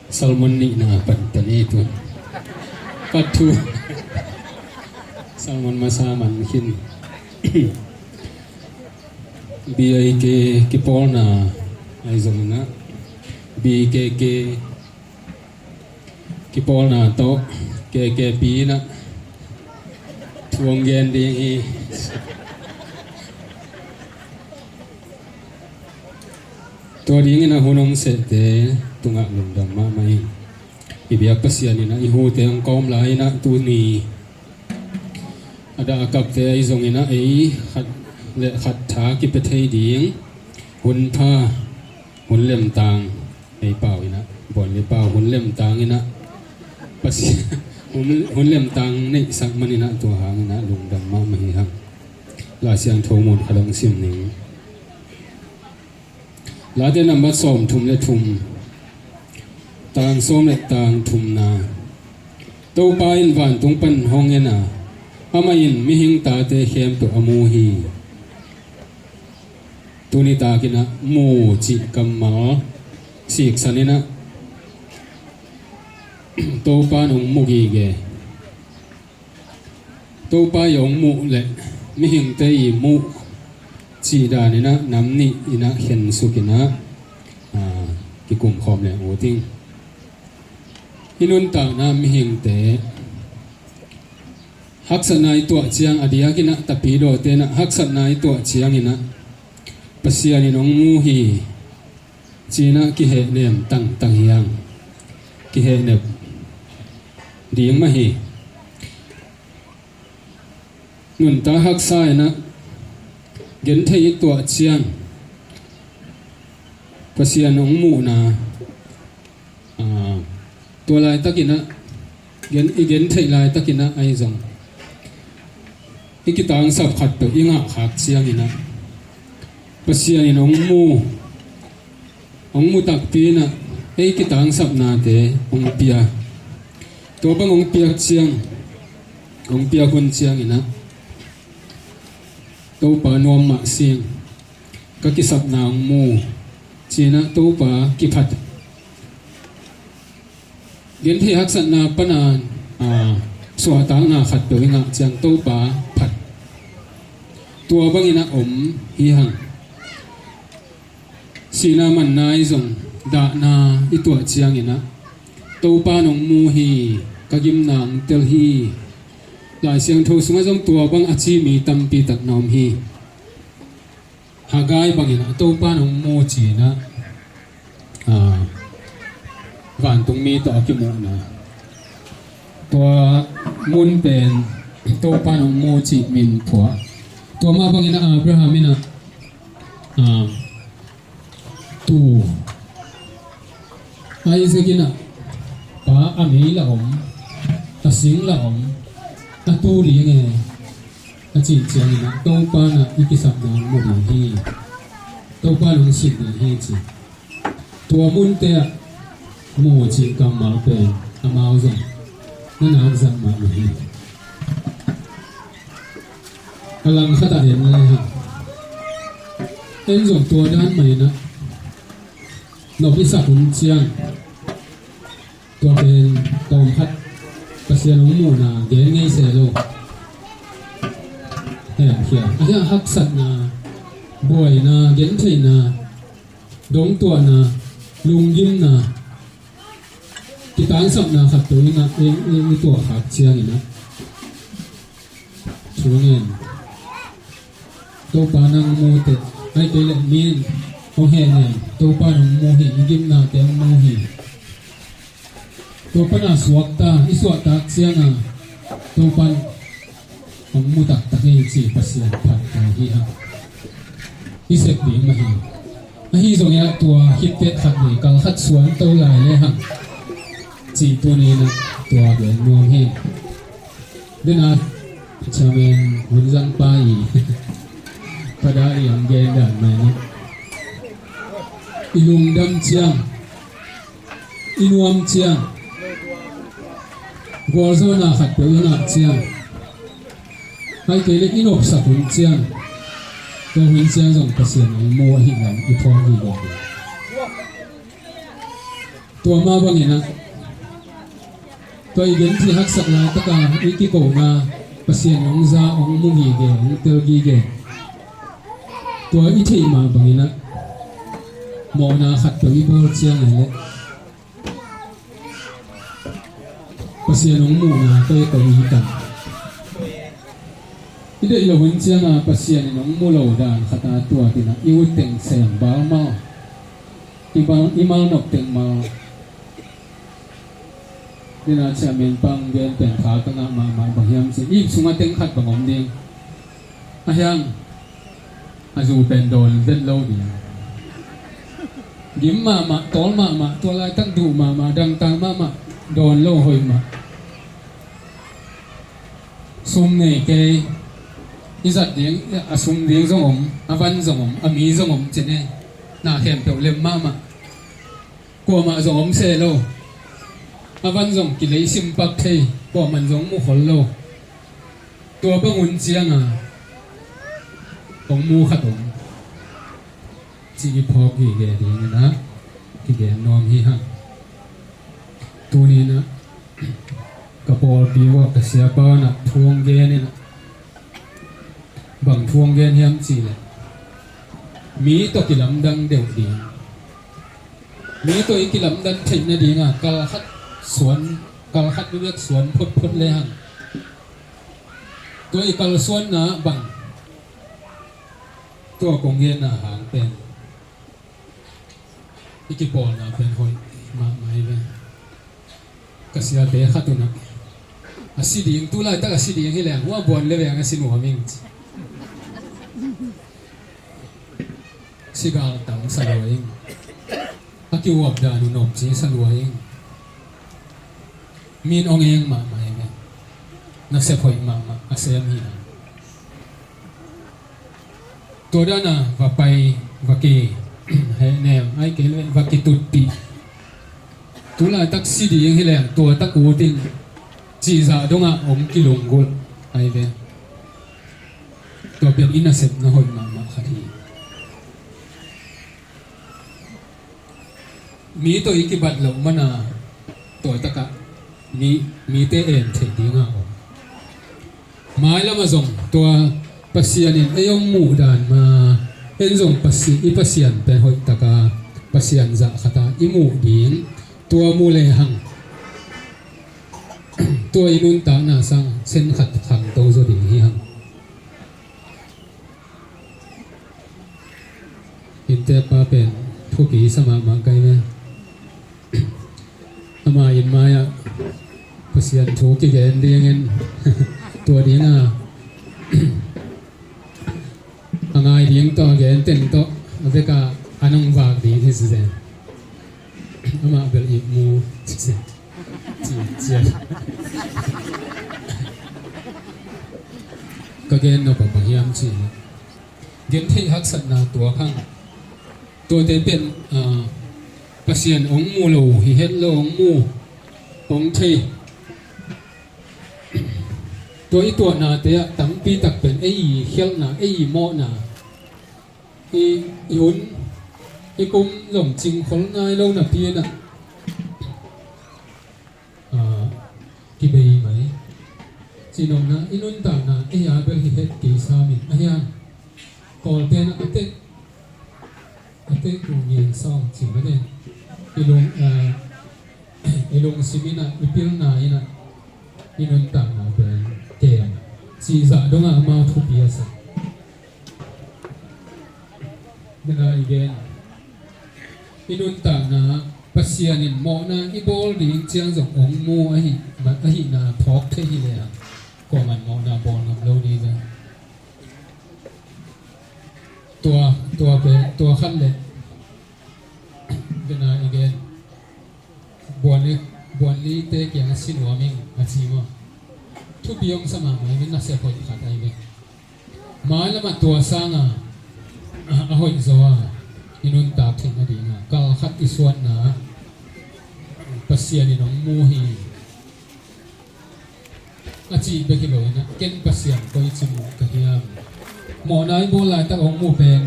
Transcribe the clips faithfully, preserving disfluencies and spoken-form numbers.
Sermon nihna pan ta ni tun. Part two. Sermon masa man khin. B I K kipawlna ahi zongin ah, B K K kipawlna tawh K K P in ah thu hong gen ding hi. Tua dingin ah hun hong sehte tungah lungdam mahmah hi. I biak Pasian in ah i hute hong kawm lai in ah tuni a dah a kapte ahi zongin ah ei khat le khat tha kipia thei ding hun pha, hun lemtang, ei pau in ah, Bawi le pau hun lemtang in ah Pasian hun, hun lemtang neihsak man in ah tua hangin ah lungdam mahmah hi hang. Lai Siangtho mun khat hong sim ning. Late nambat sawmthum le thum, tang sawm le tang thumna. Topa in vantung pan hong en a, amah in mihing tate khempeuh a mu hi. Tuni takin ah mu cih kammal siksan in ah Topa in hong mu gige. Topa i hong muh le mihingte i muh cih dan in ah nam nih in ah khensuk in ah, aa, kikum khawm leng ut ing. I nuntakna mihingte haksatna i tuah ciang, a diakin ah tapidawte in ah haksatna i tuah ciangin ah Pasian in hong mu hi ci-in ah kihehnem tangtang hi hang. Kihehnep ding mah hi. Nuntak haksa in ah gentheih i tuah ciang Pasian hong muhna, aa, tua laitakin ah gen, i gentheih laitakin ah ahi zong i kitangsap khatpeuh i ngah khak ciangin ah Pasian in hong mu, hong mu takpi in ah ei kitangsapnate hong pia. Tua bang hong piak ciang, hong piak hun ciangin ah Topa nuam mah sing, ka kisapna hong mu ci-in ah Topa kiphat. Gentheih haksatna pan a, aa, suahtakna khatpeuh i ngah ciang Topa phat. Tua bangin ah om hi hang. Sihna manna i zong dahna i tuah ciangin ah Topa in hong mu hi, ka gimna hong tel hi. Lai Siangtho sungah zong tua bang a ci mi tampi tak na om hi. Haggai bangin ah Topa in hong mu ci-in ah, aa, vantung mi tawh a kimuhna. Tua mun pen Topa in hong mu cih min phuah. Tua mah bangin ah Abraham in ah, aa, tu Isaac in ah, pa, a mei lah om, a sing lah om, a tu ding e, a cih ciangin ah Topa in ah i kisapna hong mu ding hi. Topa in hong sin ding hi ci. Tua munte ah mu cih kammal pen amau zong na nak zat mahmah hi. A langkhat ah en le hang, en zong tua dan mah in ah nop i sak hun ciang tua pen tawmkhat Pasian hong muhna gen ngei se lo. Hemkhia a hiang haksatna, buaina, gentheihna, dongtuahna, lunggimna, kitangsapna khat tua in ah ei, ei, ei tuah khak ciangin ah thu ngen. Topa nang mu teh, ahih kei leh mi in hong hehnem, Topa nang mu hi, i gimnate hong mu hi. Tua pan a suakta, i suahtak ciang a Topa in hong mu taktak hi ci Pasian phat hi hang. I sep ding mah hi. Ahi zongin ah tua khit teh khat vei kal khat suan to lai le hang cih tuni in ah tua gen nuam hi. Dena chairman hun zang pa i pada i ang gen dan mai ni. I lungdam ciang, i nuam ciang, gualzawhna khat peuh i ngah ciang, ahih kei leh i nopsak hun ciang, tua hun ciang zong Pasian in mu ahih lam i phawk hi ding. Tua mah bangin ah, tua i gentheih haksak laitak a i kikona Pasian hong za, hong mu gige, hong tel gige. Tua i theih mah bangin ah, mawhna khat peuh i bawl ciang a leh Pasian hong muhna tawh i ko i tam. I deih loh hun ciang a Pasian in hong mu lo dan khat a tuat in ah i ut teng sem bal mal, i mal, i mal nop teng mal. Dena chairman pa hong gen pen tha ka ngah mahmah, bang hiam cih leh i ip sungah teng khat bang om ding. A hiang, a zu pen dawn vet lo ding. Gim mahmah, tawl mahmah, tua laitak duh mahmah, dangtak mahmah, dawn lo hoih mah. Sum nei kei, i zat ding, a sum ding zong om, a van zong om, a mi zong om ci ne. Na khempeuh lem mahmah. Kuamah zong om se lo. A van zong kilei sim pak thei, kuamah zong mu khol lo. Tua bang hun ciang a hong mu khat om, ci i phawk gige ding in ah kigen nuam hi hang. Tuni in ah ka pawlpi uah ka siapa in ah thu hong gen in ah, bang thu hong gen hiam cih leh, mi tawh kilamdang deuh ding. Mi tawh i kilamdan theih nading a kal khat suan, kal khat bek suan photphot le hang. Tua i kalsuanna bang, tua kong genna hang pen i kipawlna pen hoih mahmah hi ve. Ka siate khat un ah, a si ding, tu laitak a si ding hi leng, hua buan le veng a si nuam ing ci. Si galtam sa lua ing. A kiuap dan uh nopci sa lua ing. Min hong eng mahmah hi ve. Nasep hoih mahmah a sem hi a. Tua dan a va pai, va ki hehnem, ahih kei leh va kitutpih. Tu laitak si ding hi leng tua tak ut ing, cih zah dongah hong kilunggulh ahi ve. Tua pen i nasepna hoih mahmah khat hi. Mi tawh i kibat loh man a, tua takah mi, mite en theih ding a om. Mailam ah zong tua Pasian in ei hong muh dan mah, en zong Pasi-, i Pasian pen hoih tak a, Pasian zah khat a i muh ding, tua mu le hang, tua i nuntakna sang sen khat khangto zaw ding hi hang. Innteekpa pen thupi sa mahmah ka hi ve. Ama inn mai-ah Pasian thu kigen dingin tua ding a, a ngai ding tawh, a gen teng tawh a vek a, a nong vak ding hi zen. Amah bel ihmu ci, ci, ci. Ka gen nop a bang hiam cih leh, gentheih haksatna tuak hang. Tuate pen, ah, Pasian hong mu lo hi het lo, hong mu, hong thei. Tua i tuahnate ah tampi tak pen ei i khialhna, ei i mawhna, i, i hun, i kum zong cingkhol nai lo napi in ah, ah, kibei mai. Cihnopna, i nuntakna ei a bel hi het kei sam in, a hiang, Kawlte'n ah a tek, a tek uh ngen sawng ci mah den. I lung, ah, i lungsim in ah, i pilna in ah, i nuntakna pen kem, cih zah dongah amau thupi a sa. Dena i gen, i nuntakna Pasian in mawhna i bawl ding ciang zong hong mu ahi, ahihna phawk thei hi leh, kuaman mawhna bawl ngam lo ding ve. Tua, tua pen, tua khat leh, dena i gen, Buanli, Buanlite kiang a si nuam ing a ci maw. Thupi hong sa mahmah hi ve, nasep hoih khat ahi ve. Mailam ah tua sang a, a, a hoih zaw a i nuntak theih nading a, kal khat i suanna Pasian in hong mu hi. A cih bek hi lo in ah, ken Pasian koi ci muh ka hiam? Mawhna i bawl laitak hong mu pen,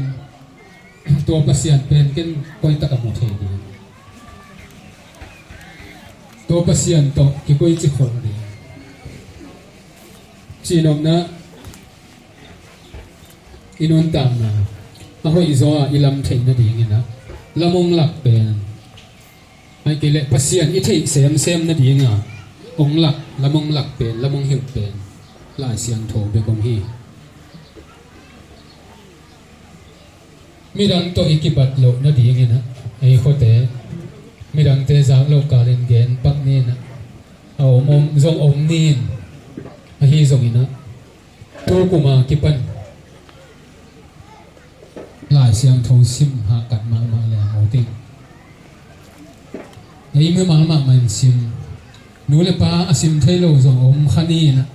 tua Pasian pen ken koi tak a mu thei ding? Tua Pasian tawh kikoici khol ding. Cihnopna, i nuntakna a hoih zaw a i lam theih nadingin ah lam hong lak pen, ahih kei leh Pasian i theih semsem nadinga hong lak, lam hong lak pen, lam hong hilh pen Lai Siangtho bek om hi. Midang tawh i kibat loh nadingin ah, ei khuate midangte zak loh kalin gen pak ni in ah, a om om zong om ni in, ahi zongin ah, tu kum a kipan Lai Siangtho sim hahkat mahmah leng ut ing. Ei mimal mahmah in sim. Nu le pa a sim thei lo zong om kha ni in ah,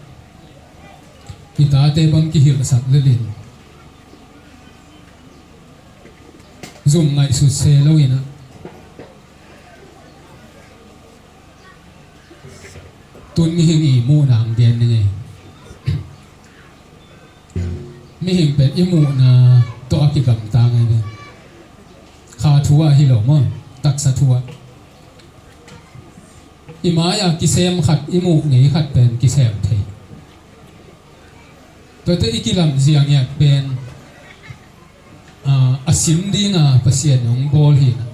i tate bang kihilhsak lel in, zum ngaihsut se lo in ah, tun mihing i muhna hong gen ning ei. Mihing pen i muhna tawh a kigamta ngei ve. Kha thu ah hi lo maw, taksa thu ah. I mai-a kisem khat, i muh ngei khat pen kisem thei. Tuate i kilamzia ngiat pen, a, a sim dinga Pasian hong bawl hi in ah,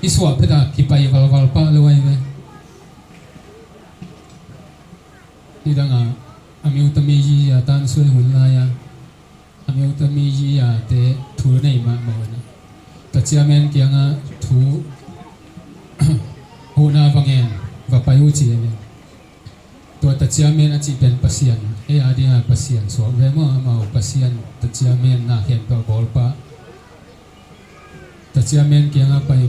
i suah phet a kipai valval pah lo ahi ve. Nidang a, a miuta mi yi a tansuai hun lai-a, a miuta mi yi a te thu nei mahmah uh in ah, ta chairman kiangah thu huhna va ngen, va pai uh ci ahi ve. Tua ta chairman a cih pen Pasian, ei a dinga Pasian suak ve maw, amau Pasian, ta chairman na khempeuh bawlpa. Ta chairman kiangah pai,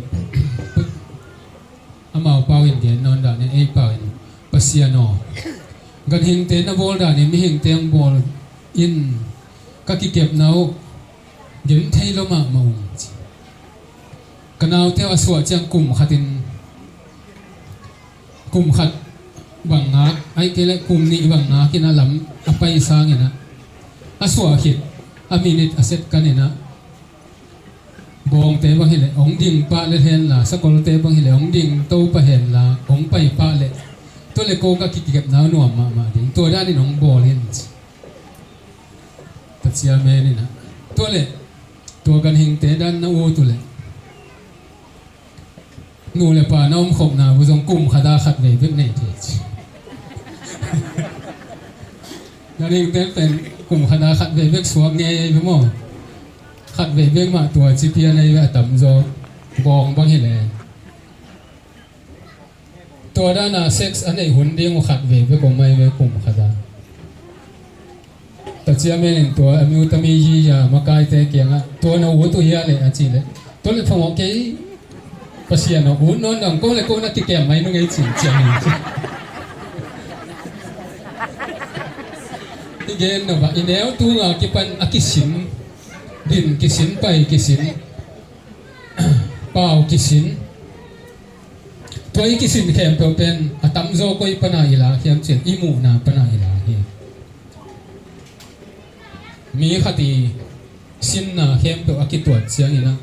amau pau in gen nawn dan in, ei pau in, Pasian aw, ganhingte na bawl dan in mihingte hong bawl in, ka kikepna uh gen thei lo mahmah ung ci. Ka naute uh a suah ciang kum khat in, kum khat bang ngak, ahih kei leh kum nih bang ngak in a lam a pai sangin ah, a suah khit a minit a second in ah, bawngte bang hileh hong ding pah lel henla, sakolte bang hileh hong ding to pah henla, hong pai pah leh, tua leh ko ka kikepna uh nuam mahmah ding, tua danin hong bawl in ci. Ta chairman in ah, tua leh tua ganhingte dan na ut uh leh, nu le pa na omkhopna uh zong kum khat a khat vei bek nei thei ci. Ganhingte pen kum khat a khat vei bek suak ngei ahi ve maw. Khat vei bek mah tua ci pian ahi ve, a tamzaw bawng bang hileh. Tua dana sex a neih hun ding uh khat vei bek om ahi ve kum khat a. Ta chairman in tua a miuta mi yi a makaite kiangah, tua na ut uh hia leh a cih leh, tua leh phamawh kei, Pasian aw, ut nawn dang, ko le ko na kikem mai nung ei cin ciang in ci. I gen no bah, i neu tunga kipan a kisin, din kisin, pai kisin, pau kisin. Tua i kisin khempeuh pen a tamzaw koi pana i lak hiam cih leh i muhna pana i lak hi. Mi khat i sinna khempeuh a kituat ciangin ah,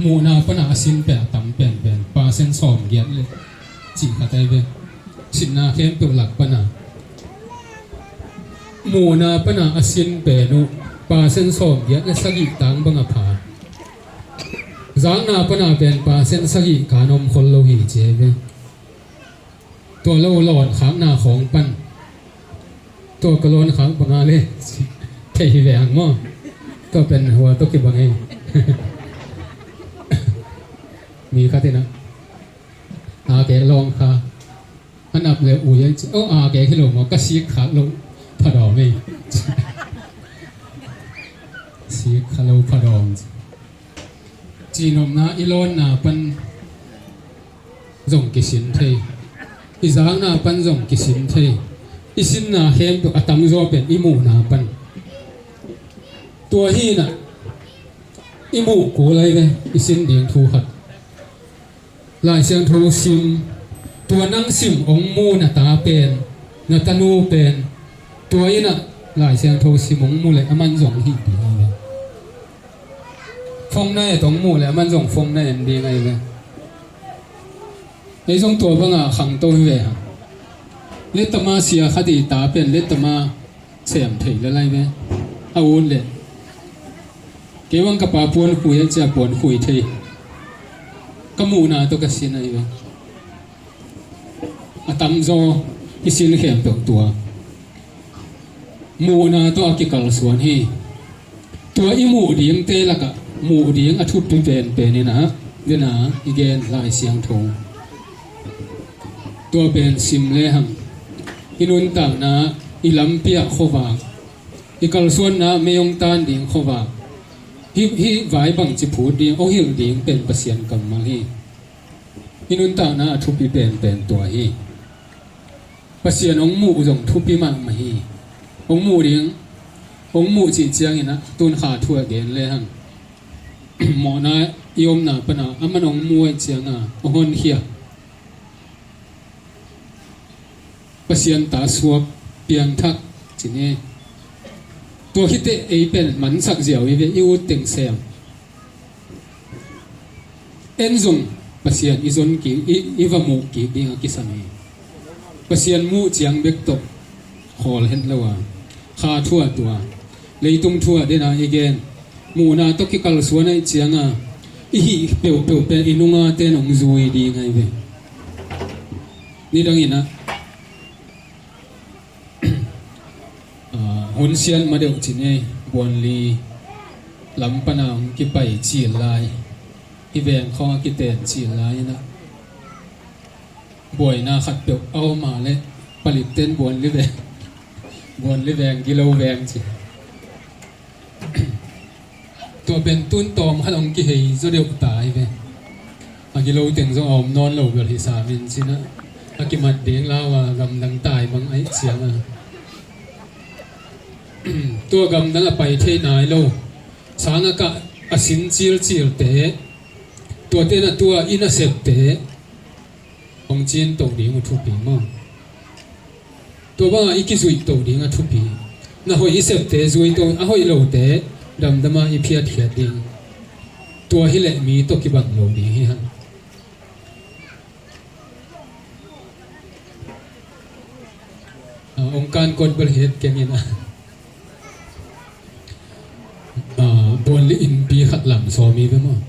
muhna pana a sin pen a tam penpen percent sawmgiat le cih khat ahi ve. Sinna khempeuh lak pana muhna pana a sin pen uh percent sawmgiat le sagih tang bang a pha. Zakna pana pen percent sagih kan om khol lo hi ci ahi ve. Tua lo lawnkhakna khawng pan, tua ka lawnkhak banga le thei hi ve hang maw. Tua pen hua tawh kibang ei. Mi khat in ah, a kek lawngkhak, a nap le ui ei ci. Oh, a kek hi lo maw, ka sik khak lo phadawm ei. Sik khak lo phadawm ci. Cihnopna, i lawnna pan zong kisin thei, i zakna pan zong kisin thei. I sinna khempeuh a tamzaw pen i muhna pan. Tua hi in ah, i muh kul ahi ve, i sin ding thu khat. Lai Siangtho sim, tua nang sim hong mu na ta pen, na tanu pen, tua in ah Lai Siangtho sim hong mu leh aman zong hih ding ahi ve. Phone na et hong mu leh aman zong phone na en ding ahi ve. Ei zong tua bangah khangto hi ve hang. Lettama sia khat i ta pen lettama sem thei le lai ve. A ut le kei bang ka pa puan khui a cia puan khui thei. Ka muhna tawh ka sin ahi ve. A tamzaw i sin khempeuh tua muhna tawh a kikalsuan hi. Tua i muh dingte lakah muh ding a thupi penpen in ah, vena i gen Lai Siangtho. Tua pen sim lehang i nuntakna, i lampiak khuavak, i kalsuanna mei hong tan ding khuavak, hih, hih vai bangci phut ding hong hilh ding pen Pasian kammal hi. I nuntakna a thupi penpen tua hi. Pasian hong muh zong thupi mahmah hi. Hong muh ding, hong muh cih ciangin ah tun kha thu a gen lehang mawhna i omna pana aman hong muh ahih cianga hong honkhia. Pasian ta suak piangthak ci ni. Tua khit teh ei pen mansak ziau hi ve, i ut teng sem. En zong Pasian i zon kik, i, i va muh kik ding a kisam hi. Pasian muh ciang bek tawh khawl het lo a, kha thu a tua, leitung thu a dena i gen, muhna tawh kikalsuan ahih cianga i hih peuhpeuh pen i nunga ten hong zui ding ahi ve. Nidangin ah, ah, hun siat ma deuh ci ni, buanli lam pana hong kipai cil lai, i veng khawng a kiten cil lai in ah, buaina khat peuh a om a leh palitten buanli veng, buanli veng, gilo veng ci. Tua pen tun tawm khat hong kihei zaw deuh ta hi ve. A gilo teng zong a om nawn lo bel hi sam in ci-in ah, a kimat ding lau a gamdang tai mang ahih cianga tua gamdang a pai thei nai lo. Sang a kah a sin cilcilte, tuate na tua i nasepte hong cin toh ding uh thupi maw? Tua bangah i kizuih toh ding a thupi. Na hoih i septe zui toh, a hoih lote damdama i phiatkhiat ding. Tua hileh mi tawh kibang lo ding hi hang. Ah, hong kan kawt bel het keng in ah. Ah, buanli innpi khat lam sawm hi ve maw?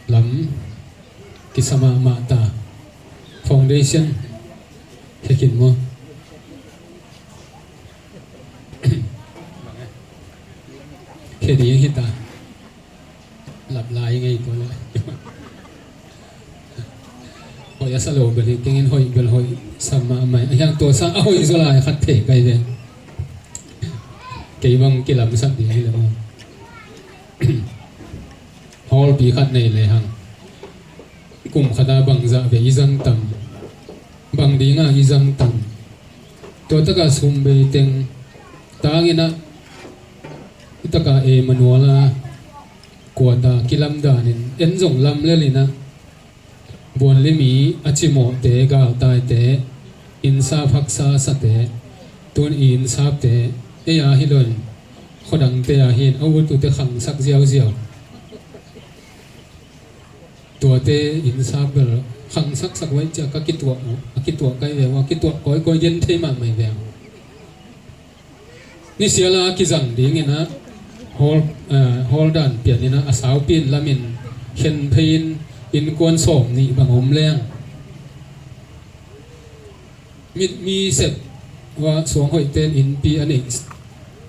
Lam kisa mahmah ta. Foundation khe khin maw? Khe ding hi ta. Lap lai ngei tua le. Hoih a sa lo bel hi, kengin hoih bel hoih sa mahmah. A hiang tua sang a hoih zaw lai khat thei kai ve. Kei bang kilamsak ding hi le maw? Hallpi khat nei le hang. Kum khat a bang zah ve i zang tam. Bang dinga i zang tam. Tua taka sum bei teng tangin ah, i taka Emmanuel a kuata kilam danin en zong lam lel in ah, buanli mi a cimawhte, galtaite, innsap haksa sate, tun i innsapte, ei a hi loin khuadangte a hin a ut ute khangsak ziauziau. Tuate innsap bel khangsaksak uh ahih ciang ka kituah uh, a kituah kai ve uh, a kituah kawikawi, gen thei mahmah ve uh. Nisiala kizang dingin ah hall, eh, hall dan pianin ah a saupi in lamin khen phei in innkuan sawm nih bang om leng. Mi, mi sep uh a suang hoihte in innpi a neih,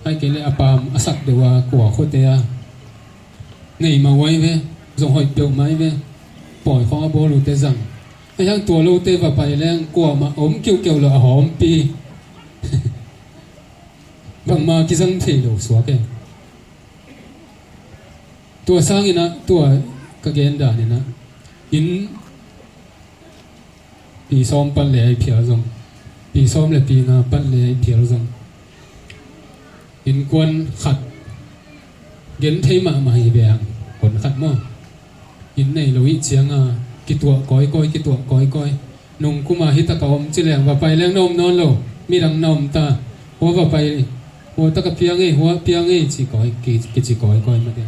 ahih kei leh a paam a sak deuh a kua khuate a nei mah uh ahi ve, zong hoih peuhmah ahi ve, pawi khawng a bawl uhte zang. A hiang tua lote va pai leng kuamah om kiuhkeuh lo a hawmpi. Bangmah kizang thei lo suak e. Tua sangin ah, tua ka gen danin ah, inn pi sawm pan le a i phial zong, pi sawm le pi nga pan le a i phial zong, innkuan khat gen thei mahmah hi ve hang, kon khat maw? Inn nei lo ahih cianga kituah kawikawi, kituah kawikawi. Nung kuma hi taka om ci leng va pai leng na om nawn lo, midang na om ta. Hua va pai, hua taka piang ei, hua piang ei ci kawi, ki, kici kawikawi mah te.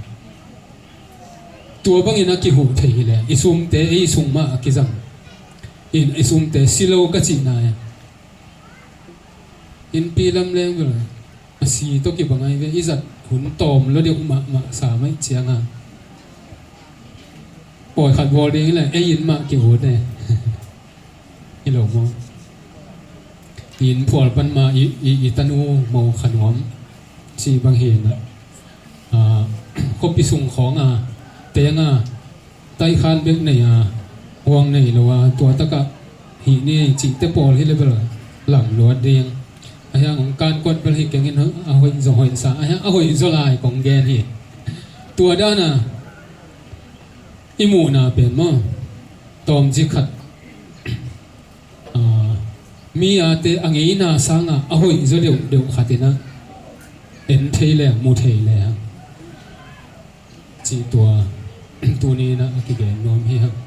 Tua bangin a kihuh thei hi leh i sumte ei sung mah a kizang in i sumte si lo ka cihna e. Innpi lam leng bel a si tawh kibang ai ve, i zat hun tawm lo deuh mahmah sa maih cianga pawi khat bawl ding hi leh ei inn mah ki-ut e. Hi lo maw? I inn phual pan ma i, i, i tanu mo kha nuam cih bang hi na. Ah, khuapi sung khawng a teng a taikhan bek nei a, huang nei lo a, tua takah hih ni cihte pawl hi leh bel lam luat ding. A hiang hong kan kuat bel hi kengin a hoih zaw hoih sa, a hiang a hoih zaw lai kong gen hi. Tua dan a i muhna pen maw, tawmci khat, ah, mi ate a ngeina sangah a hoih zaw deuhdeuh khat in ah en thei leng, mu thei leng cih tua tuni in ah a kigen nuam hi hang.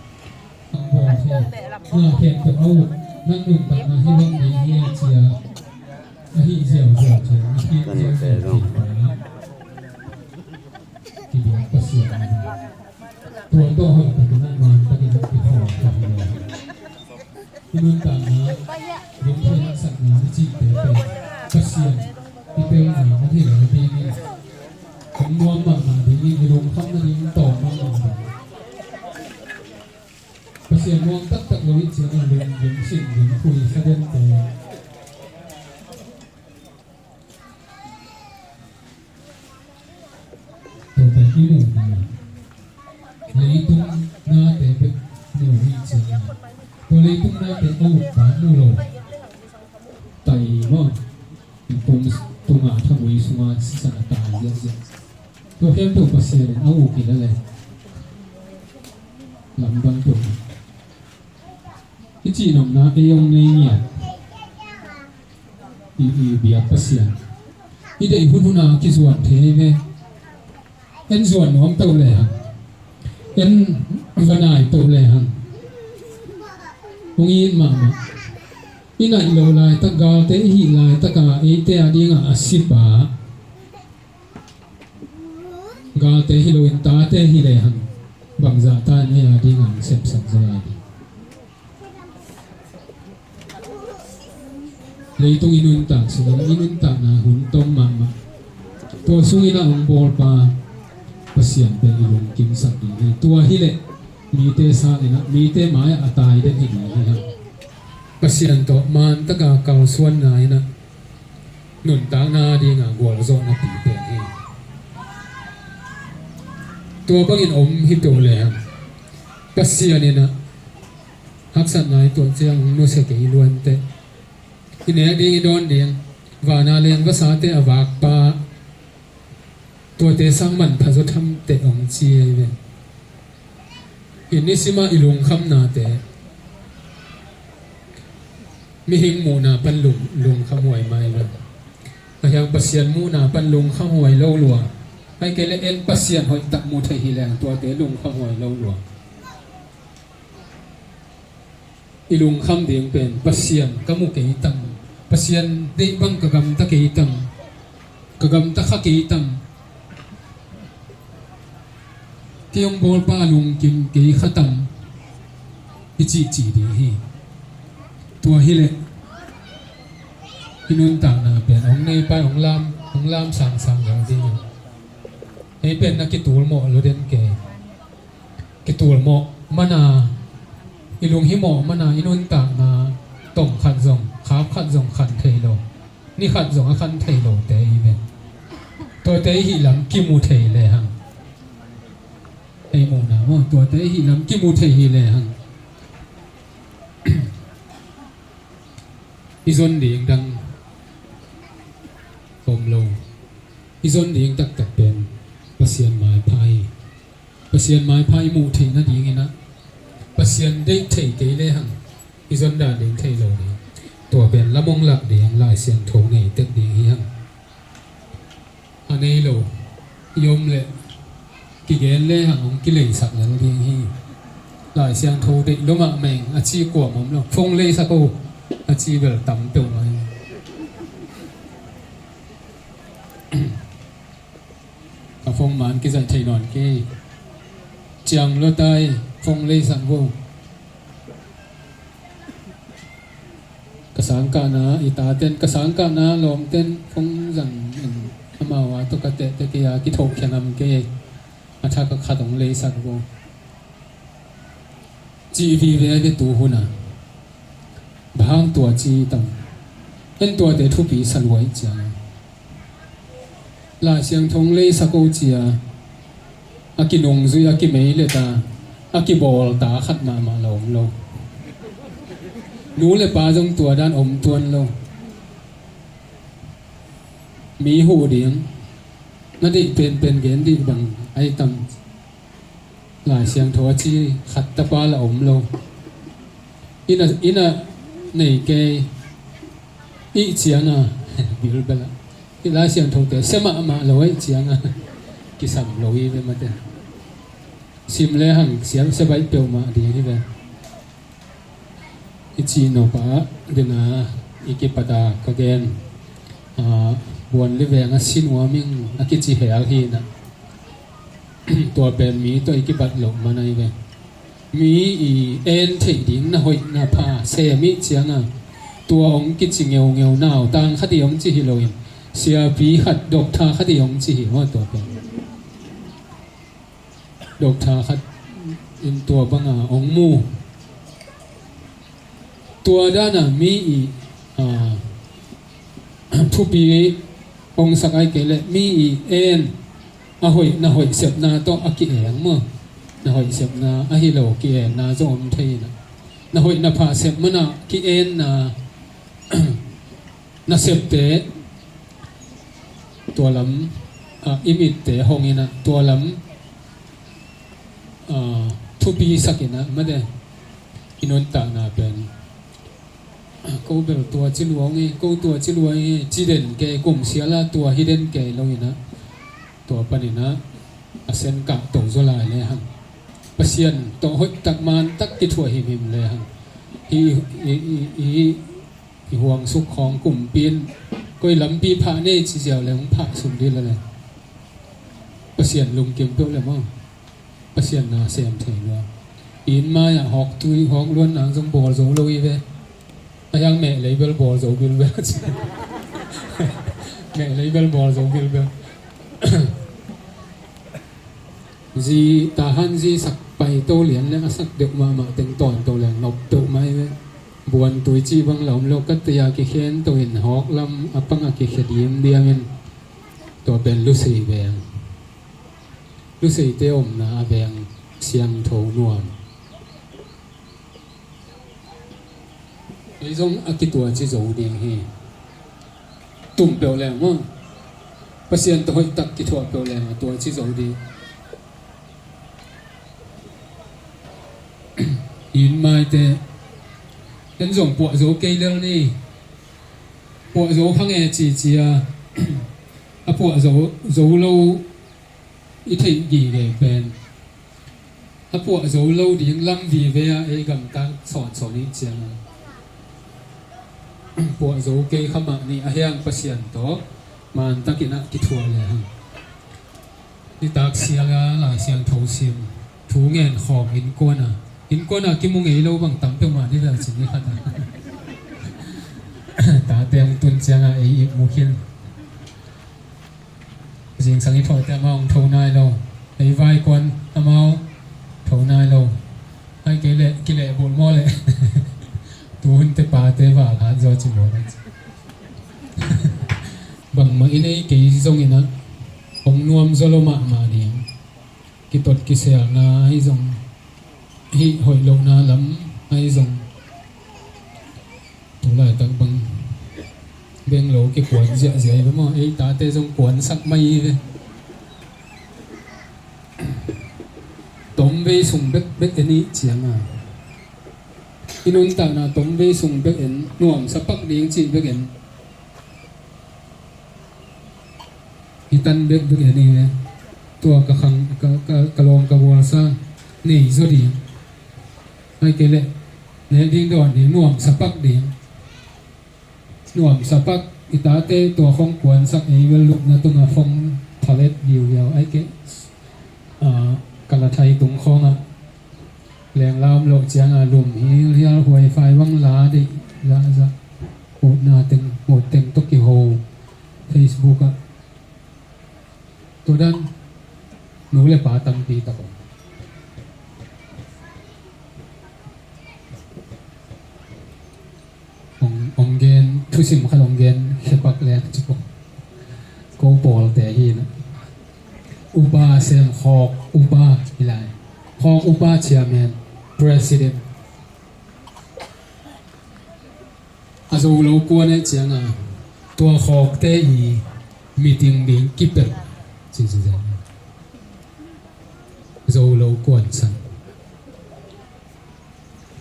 Nang khempeuh a ut, nang nuntakna hi bang ding hi a ci a, a hih ziauziau ciang a hih ziauziau ciang a kibiak Pasian. Tua tawh hoih takin a man takin a kikhawm ka hi lo. I nuntakna, lungkham haksatna i cihte pen Pasian i pelna a hi lo dingin, hong nuam mahmah dingin, i lungkham nading tawm mahmah ding. Pasian muang taktak lo i ciangin lung, lungsim, lungpui, kha dente. Tua pen i muhna, leitung nate bek mu hi ciangin, tua leitung nate a ukpa mu lo. Tai maw? Kum tunga thamui sunga sisan a tai ziahziah. Tua khempeuh Pasian in a uk hi lel e. Lamdang peuh. I cihnopna ei hong nei ngiat. I, i biak Pasian. I deih hunhun a kizuan thei ve. En zuan nuam peuh lehang, en va nai peuh lehang, hong it mahmah. I naih loh laitak, galte i hih laitaka eite a dingah a sipa, galte hi loin tate hi lehang, bangzah ta in ei a dingah hong sepsak zaw lai ding. Leitung i nuntak sungin i nuntakna hun tom mahmah, tua sungin a hong bawlpa Pasian pen i lungkimsak ding hi. Tua hileh mite sangin ah, mite mai-ah a tai den hi ding hi hang. Pasian tawh man taka kalsuanna in ah nuntakna dinga gualzawhna pi pen hi. Tua bangin om hi peuh lehang, Pasian in ah haksatna i tuah ciang hong nusia kei luante. I nek ding, i dawn ding, vana leng vasate a vakpa, tuate sang manpha zaw thamteh hong ci ahi ve. I nisima i lungkhamnate, mihing muhna pan lung, lungkhamhuai mai ve. A hiang Pasian muhna pan lungkhamhuai lo lua. Ai kei le en Pasian hoihtak mu thei hi leng tuate lungkhamhuai lo lua. I lungkham ding pen Pasian ka mu kei tam, Pasian deih bang ka gamta kei tam, ka gamta kha kei tam, kei hong bawlpa lungkim kei kha tam, i cihcih ding hi. Tua hileh i nuntakna pen hong neipa hong lam, hong lam sangsang lo ding hi. Ei pen na kitul mawh lo den kei. Kitul mawh mana, i lunghimawh mana, i nuntakna tong khat zong, khap khat zong khan thei lo, ni khat zong a khan thei lote i ve. Tuate i hih lam kimu thei lehang, ei muhna maw, tuate i hih lam kimu thei hi lehang, i zon ding dang om lo. I zon ding taktak pen Pasian maipha hi. Pasian maipha i muh theih nadingin ah, Pasian deih thei kei lehang i zon dan ding thei lo ding. Tua pen lam hong lak ding, Lai Siangtho nei tek ding hi hang. A nei lo i om leh kigen lehang hong kileisak lel ding hi. Lai Siangtho deih lo mahmah ing a ci kuamah om lo. Phone leisak o a ci bel tam peuhmah hi. Ka phone man kizaih thei nawn kei. Ciang lua tai, phone leisak vo. Ka sangkahna, i taten, ka sangkahna lawmten phone zang in, amau a tawh ka tehteh kei a, kithohkhia ngam kei. A thak a khat hong leisak vo. Cih vive ve tu hun a. Bang hang tua ci tam. En tuate thupi sa lua ih ciang a. Lai Siangtho hong leisak o ci a. A kinungzui, a kimeilet a. A kibawl ta khat mahmah la om lo. Nu le pa zong tua dan om tuan lo. Mi huh ding. Na deih penpen gen dih bang ai tam. Lai Siangtho a ci khat tapa la om lo. Inn a, inn a nei kei ih ciang a, bilbel a. Ih Lai Siangthote sia mahmah lo ih ciang a, kisam lo hi ve mate. Sim le hang siam sia baih peuhmah ding hi ve. I cih nop a ding a i kipat a ka gen, a, Buanli veng a si nuam ing a kici hel hi na. Tua pen mi tawh i kibat loh man ahi ve. Mi i en theih ding na hoih na pha sem ih ciang a, tua hong kici ngeungeu, nautang khat ih hong ci hi loin, siapi khat, doctor khat ih hong ci hi maw tua pen. Doctor khat in tua bang a hong mu. Tua dan a mi i, a, thupi hong sak ahih kei leh mi i en a hoih, na hoih sepna tawh a ki-eng maw. Na hoih sepna ahi lo ki-enna zong om thei na. Na hoih na pha sep man a ki-enna, na septe tua lam, a, i mitte hong in a tua lam, a, thupi sak in a mate. I nuntakna pen, ko bel tua ci lua ung hi, ko tua ci lua hi, ci den kei, kum sial a tua hi den kei lo in a, tua panin a, a sen kah to zaw lai le hang. Pasian tawh hoih tak man tak kithuah himhim le hang. Hi, hi, hi, hi, hi huang suk khawng kumpi in koi lampi phah nei ci ziau le hong phah suk dih le le. Pasian lungkim peuh le maw. Pasian na sem thei lua. Inn mai ah hawk tui, hawk luan nang zong bawl zo lo hi ve. A hiang meh lei bel bawl zo bilbel. Meh lei bel bawl zo bilbel. Zi, tahan zi sak pai to lian le a sak deuh mahmah teng tawn to leng nop deuh mai ve. Buan tui cih bang la om lo, ka tei a kikhen to in hawk lam a pang a kikhia diamdiam in. Tua pen Lusei veng. Luseite omna a veng siangtho nuam. Ei zong a kituaci zo ding hi. Tum peuh leng maw. Pasian tawh hoih tak kithuah peuh leng a tuaci zo ding. Inn maite en zong puah zo kei lel ni. Puah zo kha nge cici a, a puah zo, zo lo i theih gige pen. A puah zo lo ding lam vive a ei gamtang sawnsawn i ciang a. Puah zo kei kha mah ni a hiang Pasian tawh man takin a kithuah le hang. Nitak sial a Lai Siangtho sim thu ngen khawm innkuan a, innkuan a kimu ngei lo bang tam peuhmah ni vel cin ni khat a. Tate hong tun ciang a ei i mu khin. Zingsang i thawhte amau hong tho nai lo. Ei vaikuan amau tho nai lo. Ai kei leh kileh bulh maw leh. Tuhunte pate val hat zaw ci maw leh. Bangmah i nei kei zongin ah hong nuam zaw lo mahmah ding. Kitot kiselna ahi zong, hih hoih lohna lam ahi zong, tu laitak bang beng lo kikuan ziahziah hi ve maw. Ei tate zong kuansak mai hi ve. Tomvei sung bekbek en ih ciang a, i nuntakna tomvei sung bek en, nuamsa pak ding cih bek en. I tan bekbek en hi ve. Tua ka khang, ka, ka, ka lawm ka gualsa nei zaw ding. Ai kei leh nek ding dawn ding, nuamsa pak ding. Nuamsa pak, i tate tua khong kuansak ei bel lupna tungah khong thalet viuviau ai kei. Ah, Ka la thei tung khawngah lengla om loh ciangah lum hilhial, huaifai bang la deih zahzah, utna teng, ut teng tawh kiho Facebook ah. Tua dan nu le pa tampi tak om. Hong, hong gen, thusim khat hong gen khepak leng ci ko. Ko pawlte hi na. Upa sem, khawk upa hi lai. Khawk upa, chairman, president. A zo lo kuan eh cianga tua khawkte i meeting ding kipelh. Ci, ci, ci. Zo lo kuan san.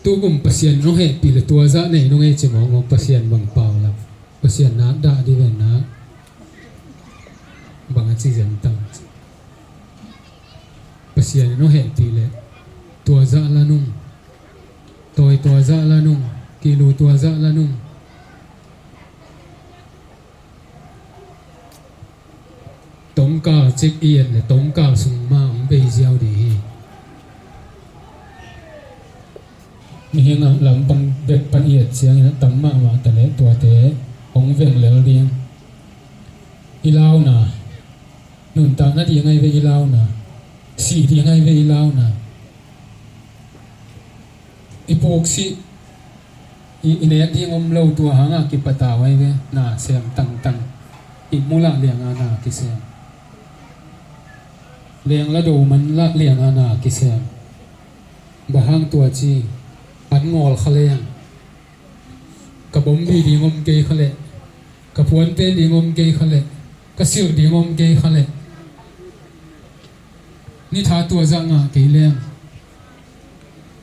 Tukum Pasian in hong hehpih le tua zah nei nung ei ci mawkmawk, Pasian bang pau la. Pasian nak dah dih ve nak. Bang a ci zen tang. Pasian in hong hehpih le tua zah la nung. Tawi tua zah la nung. Kilu tua zah la nung. Tongkal cik i et le tongkal sung mah hong bei ziau ding hi. Mihing ah lampang bek pan i et ciangin a tam mahmah ta le tuate hong veng lel ding. I launa, nuntakna ding ahi ve i launa, sih ding ahi ve i launa. I puksih, i, i nek ding om lo, tua hangah kipatau ahi ve, na sem tangtang. I mulah lianga na kisem. Lengla do manlah lianga na kisem. Bang hang tua ci, an ngawl kha leng. Ka bombi ding om kei kha leh, ka puanpen ding om kei kha leh, ka silh ding om kei kha leh. Ni tha tua zah ngah kei leng.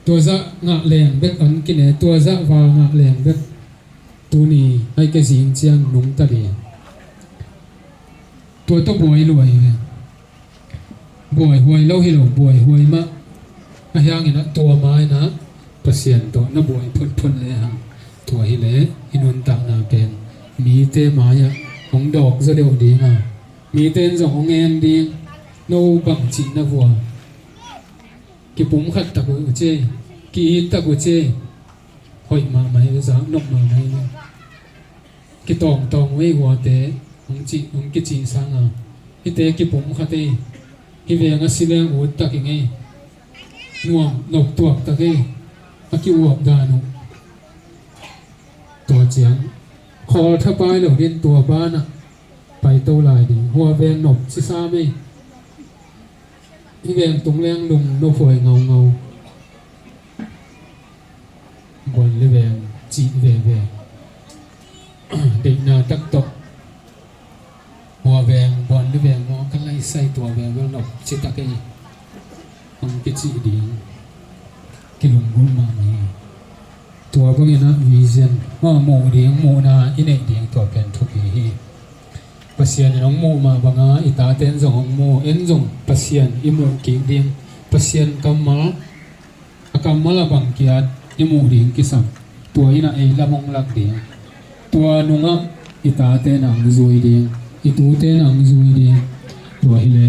Tua zah ngah leng bek an kine, tua zah val ngah leng bek. Tuni ai ka zing ciang nungta ding. Tua tawh buai luai ve. Buaihuai lo hi lo, buaihuai mah. A hiangin ah tua ma-in ah Pasian tawh na buai phunphun le hang. Tua hi le i nuntakna pen mite mai-ah hong dawk zaw deuh ding a, mite in zong hong en ding. No bang cih na vua. Kipumkhat tak uh ci, ki-it tak uh ci. Hoih mahmah hi, zak nop mahmah hi. Kitawngtawng uh ei, huate hong cih, hong kicih sanga hite kipumkhat ei. Hih veng a si leng ut tak ing ei. Nuam nop tuak tak ei. A ki-uap dan uh. Tua ciang khawl thapai lo ding, tua banah paito lai ding. Hua veng nop ci sam ei. Hih veng tung leng lung nophuai ngaungau. Buan le veng cih veve. Deihna tak tawh. Hua veng buan le veng maw, ka laisai tua veng bel nop ci tak ei. Hong kicih ding. Kilunggulh mahmah hi. Tua bangin ah vision, maw, muh ding, muhna i neih ding, tua pen thupi hi. Pasian in hong muh mah banga i tate in zong hong mu, en zong Pasian i muh kik ding. Pasian kammal, a kammal a bang kiat i muh ding kisam. Tua in ah ei lam hong lak ding. Tua nungah i tate in ah hong zui ding, i tute in ah hong zui ding. Tua hi le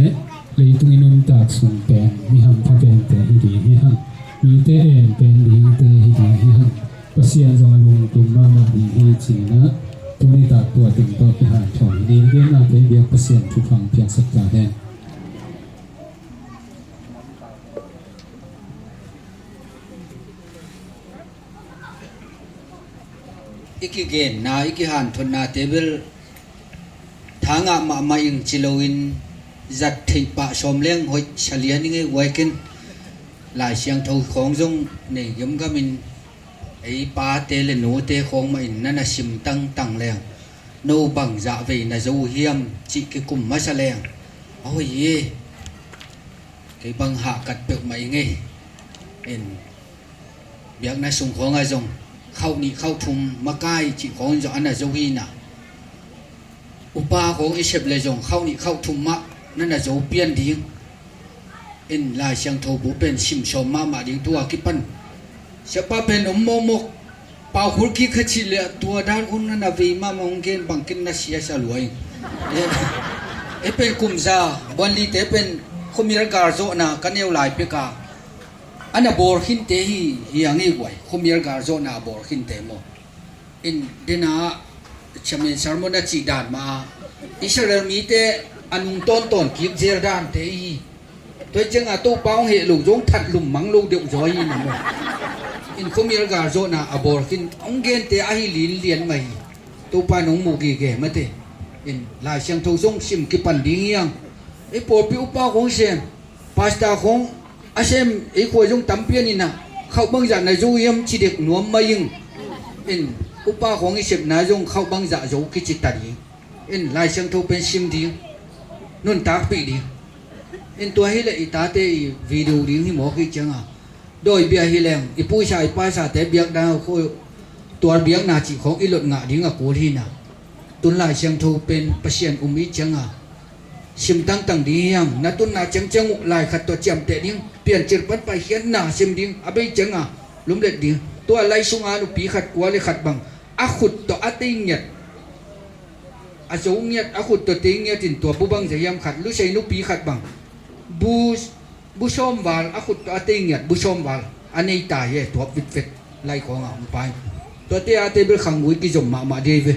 leitung i nuntak sung pen mi hampha pente hi ding hi hang. Mite en pen dingte hi ding hi hang. Pasian zong a lungkim mahmah ding hi ci-in ah tuni tak tua teng tawh kihanthawn hi ding. Gennate biak Pasian thupha piaksak ta hen. I kigenna, i kihanthawnna te bel thangah mahmah ing ci loin zat theih pah sawm leng hoih salian i ngei uai ken. Lai Siangtho khawng zong nei gamgamin ei pate le nute khawng mahin na na sim tangtang leng no bang zah vei na zo uh hiam cih kikum masa leng a hoih hi. Kei bang hahkat peuhmah i ngei. En, biakna sung khawngah zong khauh nih khauh thum makai cih khawng zong a na zo hi na. Upa khawng i sep le zong khauh nih khauh thum mah na na zo pian ding. En, Lai Siangtho bu pen sim sawm mahmah ding, tua kipan siapa pen om mawkmawk. Pau khul kik kha cih le tua dan khun na na vei mahmah hong gen bangkin na sia sa lua ing. Eh, eh pen kum za, buan lite pen Khuamial galzawhna ka neu lai peka a na bawl khinte hi, hi ang hi guai. Khuamial galzawhna a bawl khinte maw? In dena chamin sermon a cih dan mah a Israel mite a nung tawntawn kik zel dante hi. Tua hi cianga Topa hong heh lo zong that lum mang lo deuh zaw hi na maw? In khuamial galzawhna a bawl khin hong gente ahi linlian mah hi. Topa nong mu gige mate. In Lai Siangtho zong sim kipan ding hi ang. Ei pawlpi upa khong sem, pasta khong a sem, ei khua zong tampian ina khauh bangzah na zo hiam ci dek nuam mai ing. In upa khong i sepna zong khauh bangzah zo kici ta ding. In Lai Siangtho pen sim ding, nuntakpih ding. In tua hileh i tate i video ding hi mawk hi cianga dawi bia hileng i puisa i pasate biakna khoi tuar biakna cih khong i lot ngah ding a kul hina. Tun Lai Siangtho pen Pasian um i cianga sim tangtang ding hiang, na tunna ciangciang uh lai khat tawh ciamteh ding, piancil pan paikhiatna sem ding, a bei cianga lumlet ding. Tua lai sunga nupi khat kua le khat bang a khut tawh a tei ngiat, a zo ngiat, a khut tawh tei ngiat in tua bu bang zia hiam khat, lusei nupi khat bang bu, bu sawmval, a khut tawh a tei ngiat bu sawmval a nei ta hi e, tuap vitvet lai khawnga hong pai. Tuate a tei bel khanggui kizom mahmah dei ve.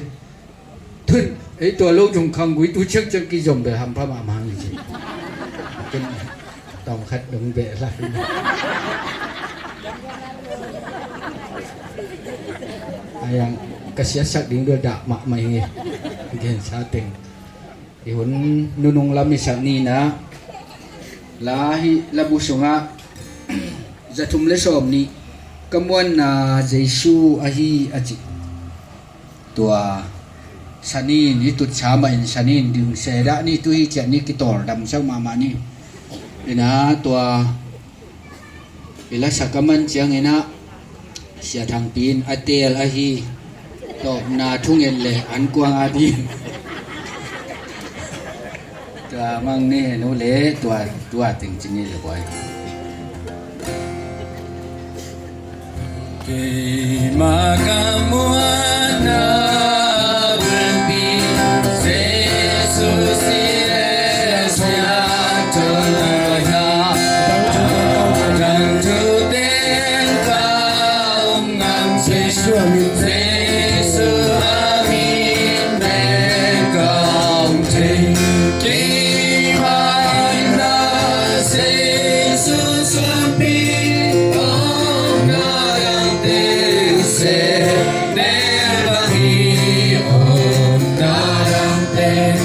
Tun ei tua lo zong khanggui tu ciangciang kizom bel hampha mahmah hi ci. Ken tawm khat dong beh lai. Ayang ka siasak ding dua dah mahmah hi. Gensa teng i hun nunung lam i sak nina la hi, labu sungah za thum le sawm nih ka muanna Jesu ahi a ci. Tua sanin i tutsa mah in sanin ding sedah ni tu hi ciah ni kitawl damsak mahmah ni. Ina tua i lasak a man cianginah Sia Thangpi in a teel ahi tawpna thungen le an kuang a ding. Tua mang ni nu le tua, tua ting cini le boy. Keima ka muanna Jesu si le sia tawh na ya. Dang tu ten ka Jesu a min, Jesu a min bek ka om thei. Keima in na Jesu sumpi om na dang teng se ne bang hi om na dang teng.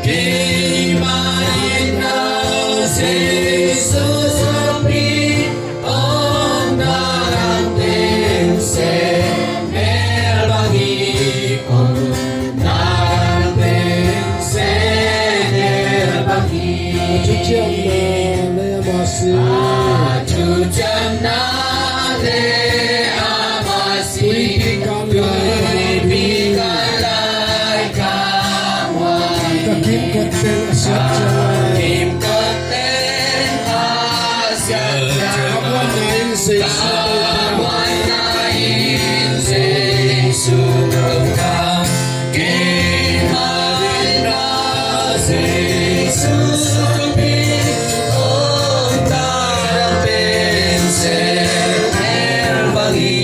Keima in na Jesu sumpi om na dang teng se ne bang hi om na dang teng se ne bang hi. A thuciamna le a masi. A thuciamna le a masi. Ka kimkot teng a siat ciang. Ka kimkot teng a siat ciang. Ka muanna in Jesu. Ka muanna in Jesu. Keima in na Jesu sumpi om na dang teng se ne bang hi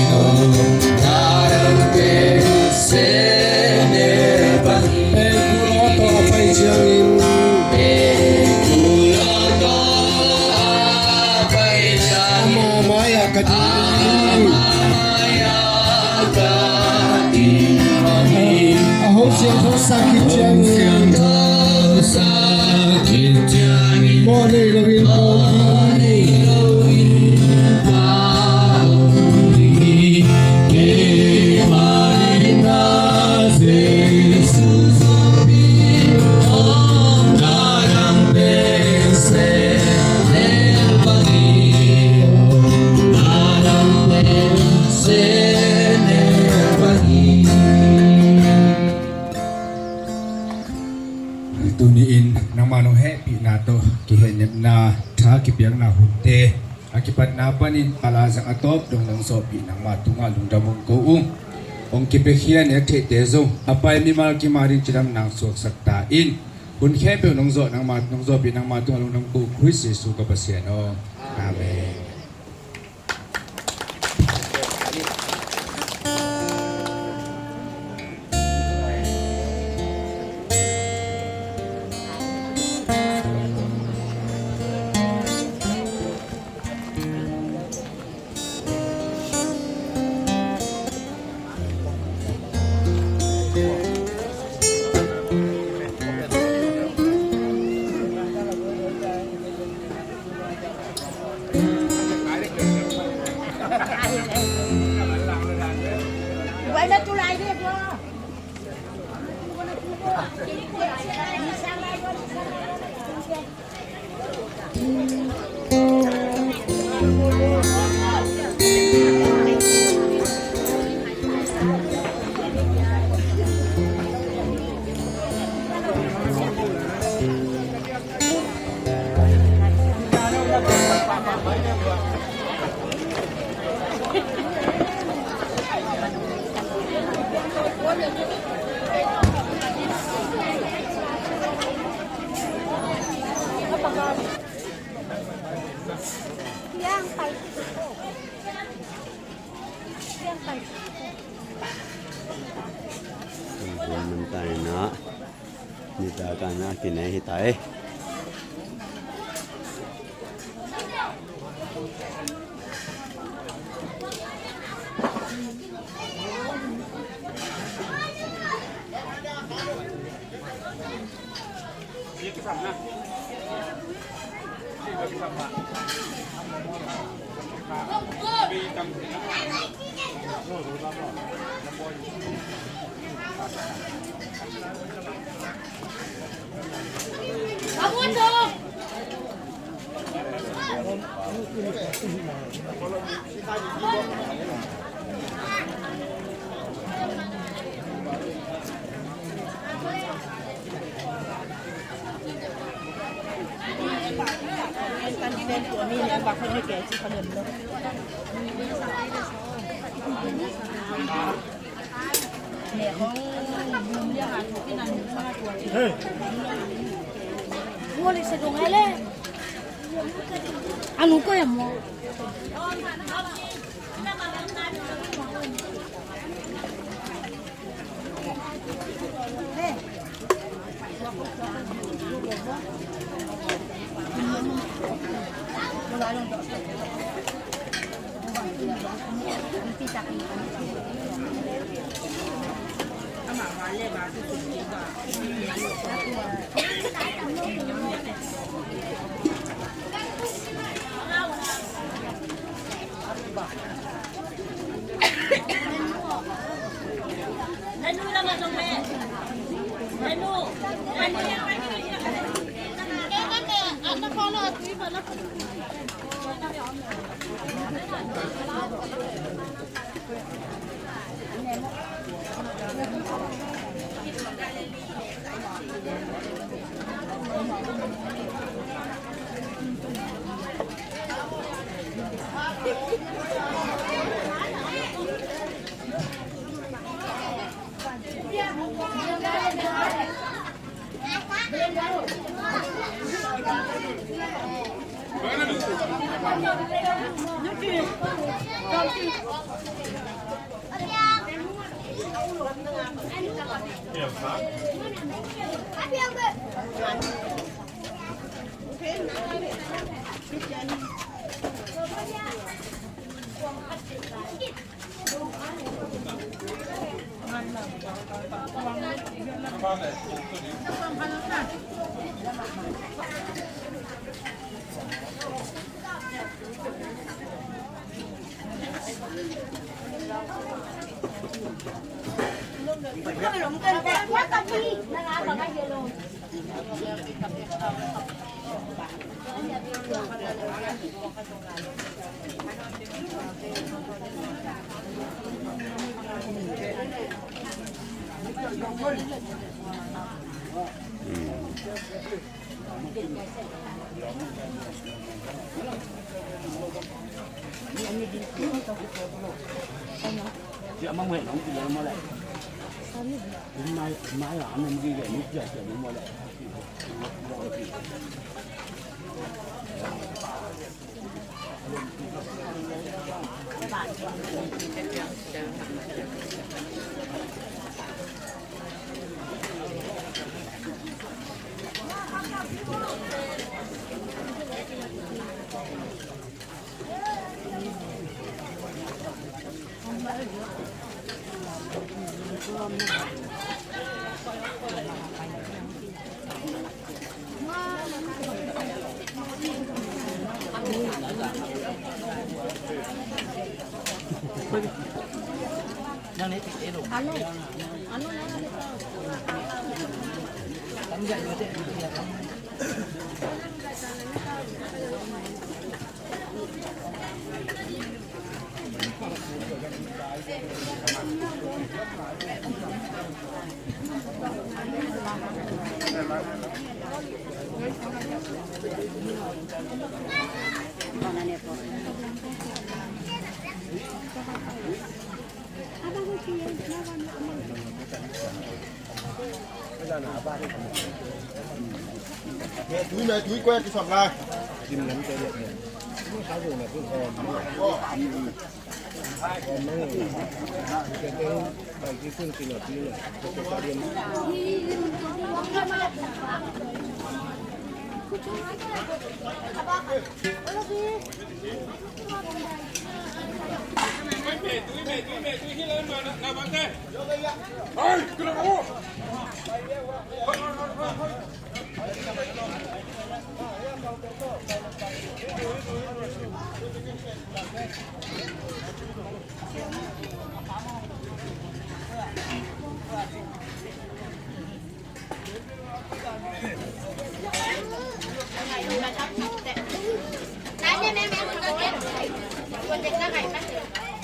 om na dang teng se ne bang hi. Pengkulawng tawh a pai ciangin. Pengkulawng tawh a pai ciangin. Ama mai-ah ka ding. Ama mai-ah ka ding. A ho siangtho sak khit ciangin. Mawh nei loin pawng ding. Kipatna panin a la zang a tawp dong nong zawhpih nangmah tungah lungdam hong ko ung. Hong kipiakhia nek theihte zong a pai mimal kim a ding cidamna suaksak ta in. Hun khempeuh nong zawh nangmah, nong zawhpih nangmah tungah lungdam ko ung, Khrist Jesuh ka Pasian aw. Amen. Hun man tai na, ni ta ka na kinai hi tai.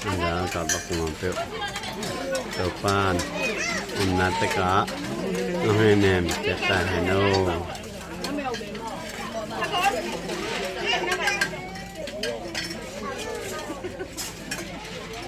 Anda ka bak kumang peuh. Topa'n umna tekah hong henem ciat ta hen aw.